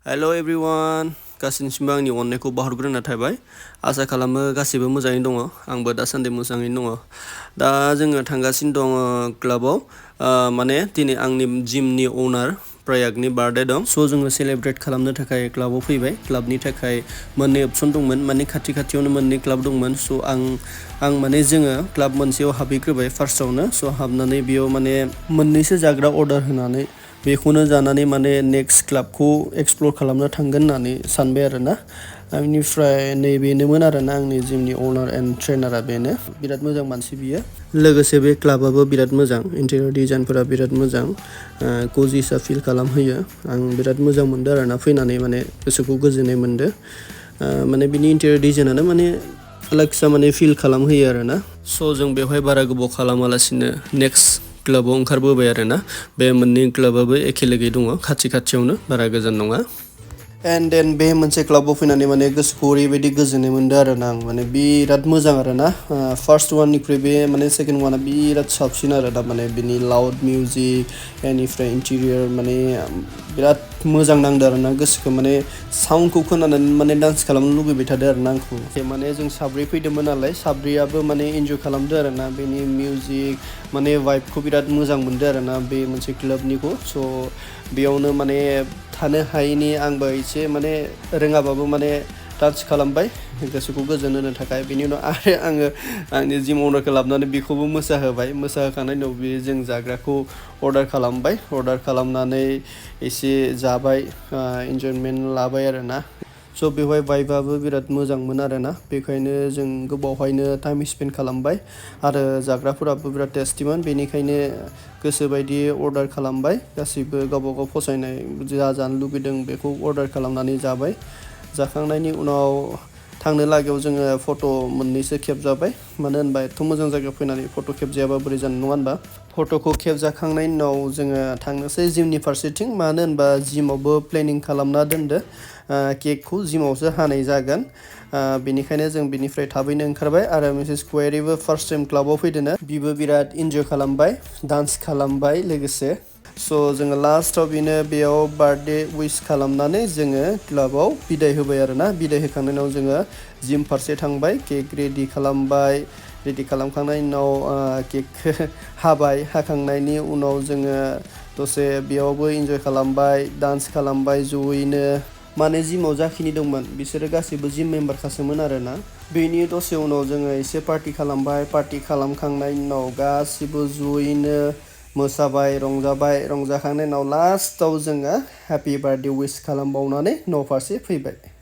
Hello everyone, गासिनिसिमबो आंनि अननायखौ बावहरग्रोना थाबाय। आसा खालामो गासिबो मोजाङैनो दङ। आंबो दासान्दि मोजाङैनो दङ। दा जोङो थांगासिनो दङ क्लाबाव। माने दिनै आंनि जिमनि ओनार प्रयागनि बार्थडे दं। स' जोङो सेलेब्रेट खालामनो थाखाय क्लाबाव फैबाय। क्लाबनि थाखाय मोननै अपसन दंमोन, माने खाथियावनो मोननै क्लाब दंमोन। स' आं माने जोङो क्लाब मोनसेयाव हाबहैग्रोबाय फार्स्टआवनो। स' हाबनानै बेयाव माने मोननैसो जाग्रा अर्डार होनानै बेखौनो जानानै माने नेक्स्ट क्लाबखौ एक्सप्लर खालामनो थांगोन होननानै सानबाय आरोना। आंनिफ्राय नैबेनोमोन आरोना आंनि जिमनि ओनार एन्ड ट्रेनारा बेनो। बिराद मोजां मानसि बियो। लोगोसे बे क्लाबाबो बिराद मोजां, इन्टेरियर डिजाइनफोरा बिराद मोजां, कजिसा फिल खालामहोयो। आं बिराद मोजां मोनदों आरोना फैनानै माने गोसोखौ गोजोननाय मोनदों। माने बिनि इन्टेरियर डिजाइनानो माने आलागसा माने फिल खालामहोयो आरोना। स' जों बेवहाय बारा गोबाव खालामालासिनो नेक्स्ट क्लाबाव ओंखारबोबाय आरोना। बे मोननै क्लाबाबो एखे लोगोयै दङ, खाथियावनो, बारा गोजान नङा। एन्ड देन बे मोनसे क्लाबाव फैनानै माने गोसोखौ ओरैबायदि गोजोननाय मोनदों आरोना आं माने बिराद मोजां आरोना। फार्स्ट वाननिख्रुइ बे माने सेकेन्ड वानआ बिराद साबसिन आरोना। माने बिनि लाउड मिउजिक बेनिफ्राय इन्टेरियर माने बिराद मोजां नांदों आरोना गोसोखौ। माने साउन्डखौ खोनानानै माने डान्स खालामनो लुगैबाय थादों आरोना आंखौ। माने जों साब्रै फैदोंमोन नालाय, साब्रैयाबो माने इन्जय खालामदों आरोना। बेनि मिउजिक माने भाइबखौ बिराद मोजां मोनदों आरोना बे मोनसे क्लाबनिखौ। स' बेयावनो माने थानो हायैनि आंबो एसे माने रोङाबाबो माने डान्स खालामबाय गोसोखौ गोजोन होनो थाखाय। बेनि उनाव आरो आङो आंनि जिम अनारखौ लाबोनानै बेखौबो मोसाहोबाय। मोसाहोखांनायनि उनाव बे जों जाग्राखौ अर्डार खालामबाय। अर्डार खालामनानै एसे जाबाय, इन्जयमेन्ट लाबाय आरोना। स' बेवहाय भाइबाबो बिराद मोजांमोन आरोना। बेखायनो जों गोबावहायनो टाइम स्पेन्ड खालामबाय आरो जाग्राफोराबो बिराद टेस्टिमोन। बेनिखायनो गोसोबायदि अर्डार खालामबाय। गासैबो गावबागाव फसायनाय जा जानो लुगैदों बेखौ अर्डार खालामनानै जाबाय। जाखांनायनि उनाव थांनो लागायाव जोङो फट' मोननैसो खेबजाबाय। मानो होनबा एथ' मोजां जायगायाव फैनानै फट' खेबजायाबा बोरै जानो, नङा होनबा? फट'खौ खेबजाखांनायनि उनाव जोङो थांनोसै जिमनि फारसेथिं। मानो होनबा जिमावबो प्लेनिं खालामना दोनदो। केकखौ जिमावसो हानाय जागोन। बेनिखायनो जों बिनिफ्राय थाबैनो ओंखारबाय आरो मिसेस कुवेरिबो फार्स्ट टाइम क्लाबाव फैदोंनो। बिबो बिराद इन्जय खालामबाय, डान्स खालामबाय लोगोसे। स' जोङो लास्टआव बेयाव बार्थडे उइस खालामनानै जोङो क्लाबाव बिदाय होबाय आरोना। बिदाय होखांनायनि उनाव जोङो जिम फारसे थांबाय, केक रेडि खालामबाय। रेडि खालामखांनायनि उनाव केकखौ हाबाय। हाखांनायनि उनाव जोङो दसे बेयावबो इन्जय खालामबाय, डान्स खालामबाय जयैनो। माने जिमाव जाखिनि दंमोन बिसोरो गासैबो जिम मेम्बारखासोमोन आरोना। बेनि दसे उनाव जोङो एसे पार्टि खालामबाय। पार्टि खालामखांनायनि उनाव गासिबो जयैनो मोसाबाय, रंजाबाय। रंजाखांनायनि उनाव लास्टआव जोङो हेपि बार्थडे उइस खालामबावनानै न' फारसे फैबाय।